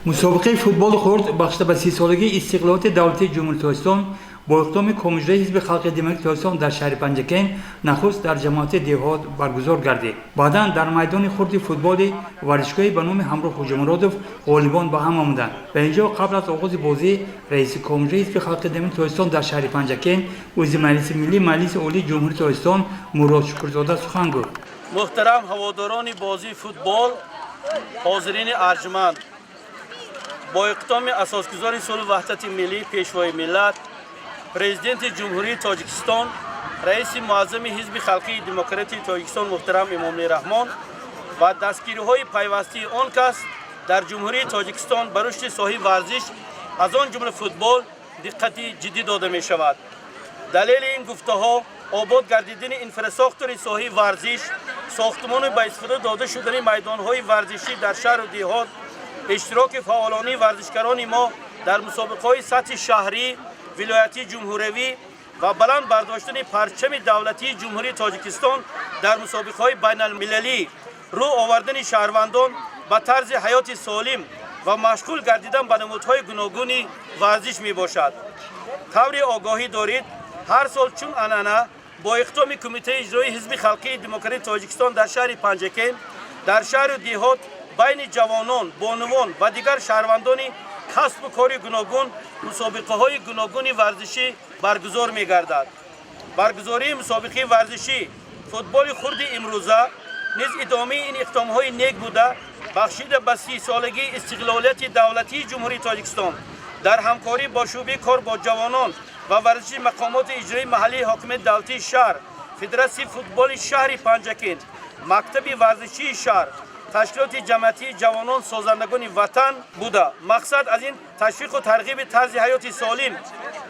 Мусобиқаи футболи хурд, бахшида ба 30-солагии истиқлолияти давлатии Ҷумҳурии Тоҷикистон, бо иқдоми Кумитаи Ҳизби Халқи Демократии Тоҷикистон дар шаҳри Панҷакент нахуст дар ҷамоати деҳот баргузор гардид. Баъдан дар майдони хурди футболи варзишгоҳи ба номи Ҳамроҳ Хоҷамуродов ғолибон ба ҳам омаданд. Ба инҷо қабл аз оғози бозӣ раиси Кумитаи Ҳизби Халқи Демократии Тоҷикистон дар шаҳри Панҷакент, узви Маҷлиси Миллӣ Маҷлиси Олии Ҷумҳурии Тоҷикистон Мурод Шукурзода сухан гуфт. Муҳтарам ҳаводорони бозии футбол, ҳозирини арҷманд, бо иқдоми асосгузори сулҳу ваҳдати миллӣ, Пешвои миллат, Президенти Ҷумҳурии Тоҷикистон, раиси муаззами Ҳизби Халқии Демократии Тоҷикистон муҳтарам Эмомалӣ Раҳмон ва дастгириҳои пайвастии он кас дар Ҷумҳурии Тоҷикистон ба рушди соҳаи варзиш, аз он ҷумла футбол, диққати ҷиддӣ дода мешавад. Далели ин гуфтаҳо обод гардидани инфрасохтори соҳаи варзиш, сохтмону ба истифода дода шудани майдонҳои варзишӣ дар шаҳру деҳот, иштироки фаъолонаи варзишгарони мо дар мусобиқаҳои сатҳи шаҳрӣ, вилоятӣ, ҷумҳуриявӣ ва баланд бардоштани парчами давлатии Ҷумҳурии Тоҷикистон дар мусобиқаҳои байналмилалӣ, рӯ овардани шаҳрвандон ба тарзи ҳаёти солим ва машғул гардидан ба намудҳои гуногуни варзиш мебошад. Тавре огоҳӣ доред, ҳар сол чун анъана бо иқдоми Кумитаи иҷроии Ҳизби Халқии Демократии Тоҷикистон дар шаҳри Панҷакент дар шаҳру деҳот байни ҷавонон, бонувон ва дигар шаҳрвандони касбу кори гуногун мусобиқаҳои гуногуни варзишӣ баргузор мегардад. Баргузории мусобиқаи варзишӣ футболи хурди имрӯза низ идомаи ин иқдомҳои нек буда, бахшида ба 30-солагии истиқлолияти давлатии Ҷумҳурии Тоҷикистон дар ҳамкорӣ бо шӯъбаи кор бо ҷавонон ва варзиши мақомоти иҷроии маҳаллии ҳокимияти давлатии шаҳр, Федератсияи футболи шаҳри Панҷакент, мактаби варзишии шаҳр, ташкилоти ҷамъиятии ҷавонон созандагони ватан буда, мақсад аз ин ташвиқу тарғиби тарзи ҳаёти солим,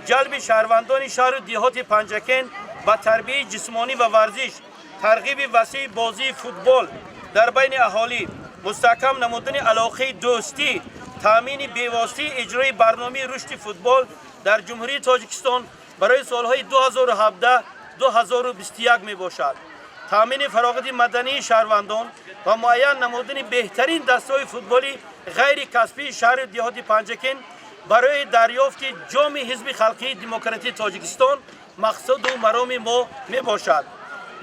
ҷалби шаҳрвандони шаҳру деҳоти Панҷакент ба тарбияи ҷисмонӣ ва варзиш, тарғиби васеи бозии футбол дар байни аҳолӣ, мустаҳкам намудани алоқаи дӯстӣ, таъмини бевоситаи иҷрои барномаи рушди футбол дар Ҷумҳурии Тоҷикистон барои солҳои 2017-2021 мебошад. Таъмини фароғати мадании шаҳрвандон ва муайян намудани беҳтарин дастаҳои футболи ғайрикасбии шаҳру деҳоти Панҷакент барои дарёфти ҷоми Ҳизби Халқии Демократии Тоҷикистон мақсаду мароми мо мебошад.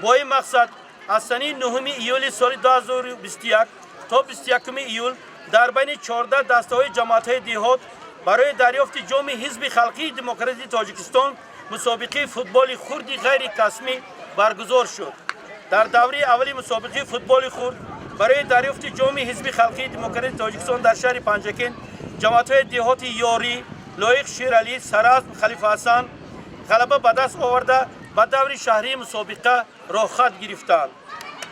Бо ин мақсад аз санаи 9 июли соли 2021 то 21 июл дар байни 14 дастаҳои ҷамоатҳои деҳот барои дарёфти ҷоми Ҳизби Халқии Демократии Тоҷикистон мусобиқаи футболи хурди ғайрикасбӣ баргузор шуд. Дар давраи аввали мусобиқаи футболи хурд барои дарёфти ҷоми Ҳизби Халқии Демократии Тоҷикистон дар шаҳри Панҷакент ҷамоатҳои деҳоти Ёрӣ, Лоиқ Шералӣ, Саразм, Халифа Ҳасан ғалаба ба даст оварда, ба даври шаҳрии мусобиқа роҳхат гирифтанд.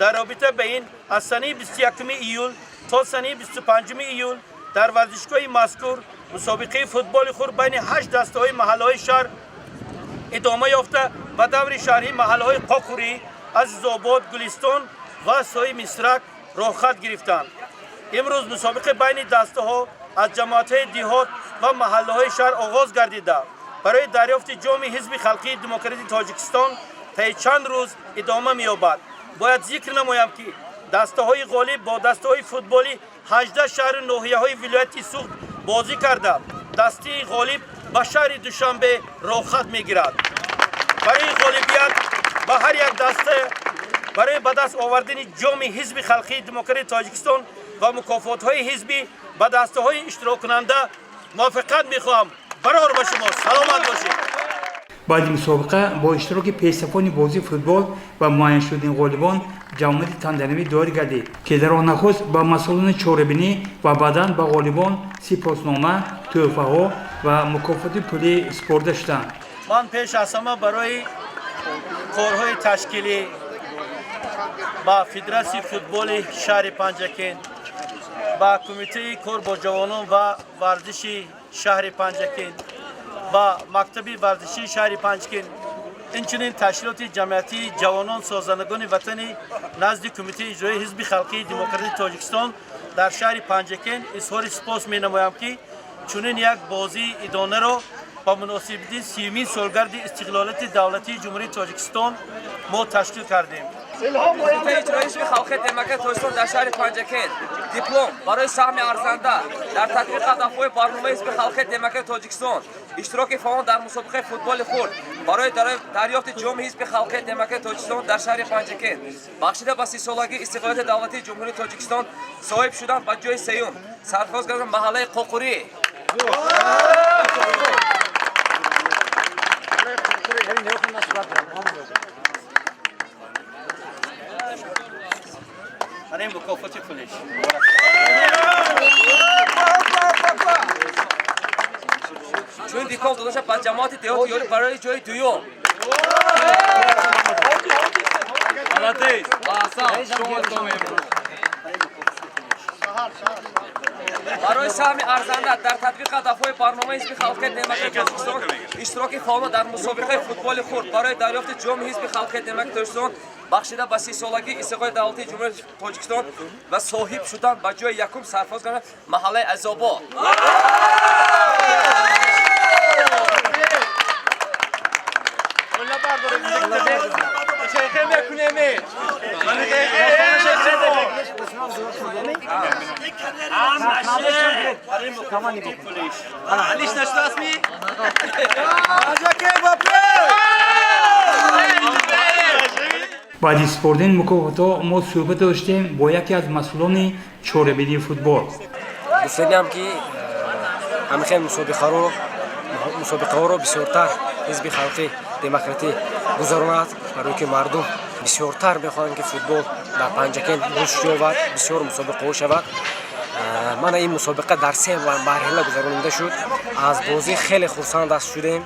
Дар робита ба ин аз санаи 21 июл то санаи 25 июл дар варзишгоҳи мазкур мусобиқаи футболи хурд байни ҳашт дастаҳои маҳаллаҳои шаҳр идома ёфта, ба даври шаҳрии маҳаллаҳои Қоқурӣ, Азизобод, Гулистон ва Сои Мисрак роҳхат гирифтанд. Имрӯз мусобиқа байни дастаҳо аз ҷамоатҳои деҳот ва маҳаллаҳои шаҳр оғоз гардида, барои дарёфти ҷоми Ҳизби Халқии Демократии Тоҷикистон таи чанд рӯз идома меёбад. Бояд зикр намоям, ки дастаҳои ғолиб бо дастаҳои футболи 18 шаҳру ноҳияҳои вилояти Суғд бозӣ карда, дастаи ғолиб ба шаҳри Душанбе роҳхат мегирад. Барои ғолибият ба ҳар як даста, барои ба даст овардани ҷоми Ҳизби Халқии Демократии Тоҷикистон ва мукофотҳои ҳизбӣ ба дастаҳои иштироккунанда муваффақият мехоҳам. Барор ба шумо, саломат бошед. Баъди мусобиқа бо иштироки пешсафони бозии футбол ва муайян шудани ғолибон ҷамъияти тантанавӣ доир гардид, ки дар он нахуст ба масъулони чорабинӣ ва баъдан ба ғолибон сипоснома, тӯҳфаҳо ва мукофоти пулӣ супорда шуданд. Ман пеш аз ҳама барои корҳои ташкилӣ ба Федератсияи футболи шаҳри Панҷакент, ба Кумитаи кор бо ҷавонон ва варзиши шаҳри Панҷакент, ба мактаби варзишии шаҳри Панҷакент, инчунин ташкилоти ҷамъиятии ҷавонон созандагони ватани назди Кумитаи иҷроии Ҳизби Халқии Демократии Тоҷикистон дар шаҳри Панҷакент изҳори сипос менамоям, ки чунин як бозии идонаро ба муносибати 30-умин солгарди истиқлолияти давлатии Ҷумҳурии Тоҷикистон мо ташкил кардем. Кумитаи иҷроии Ҳизби халқии демократии Тоҷикистон дар шаҳри Панҷакент диплом барои саҳми арзанда дар татбиқи ҳадафҳои барномаи Ҳизби халқии демократии Тоҷикистон, иштироки фаъол дар мусобиқаи футболи хурд барои дарёфти ҷоми Ҳизби халқии демократии Тоҷикистон дар шаҳри Панҷакент, бахшида ба 30-солагии истиқлолияти давлатии Ҷумҳурии Тоҷикистон, соҳиб шудан ба ҷои сеюм, сарфароз гардидан маҳаллаи Қоқурӣ. Ана ин мукофоти пулиш. Чунин диплом дода шуд ба ҷамоати деҳоти Ёрӣ барои ҷои дуюм. Молодец! Аҳсан, шумо. Барои саҳми арзанда дар татбиқи ҳадафҳои барномаи Ҳизби халқии демократии Тоҷикистон, иштироки фаъолона дар мусобиқаи футболи хурд барои дарёфти ҷоми Ҳизби халқии демократии Тоҷикистон, бахшида ба 30-солагии истиқлоли давлатии Ҷумҳурии Тоҷикистон ва соҳиб шудан ба ҷои якум, сарфароз гардидан маҳаллаи Азизобод. Ана ин мукофоти пулиш. Алиш нашудастми? Баъди супоридани мукофотҳо мо суҳбат доштем бо яке аз масъулони чорабинии футбол. Гуфтаниам, ки ҳамин хел мусобиқаҳоро бисёртар Ҳизби халқӣ демократӣ гузаронад, барое ки мардум бисёртар мехоҳанд, ки футбол дар Панҷакент рушд ёбад, бисёр мусобиқаҳо шавад. Мана ин мусобиқа дар се марҳила гузаронида шуд. Аз бозӣ хеле хурсанд аст шудем,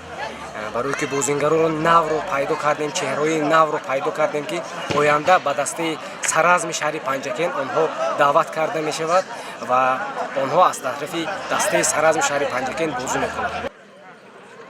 барое ки бозингароро навро пайдо кардем, чеҳраҳои навро пайдо кардем, ки оянда ба дастаи саразми шаҳри Панҷакент онҳо даъват карда мешавад ва онҳо аз тарафи дастаи саразми шаҳри Панҷакент бозӣ мекунанд.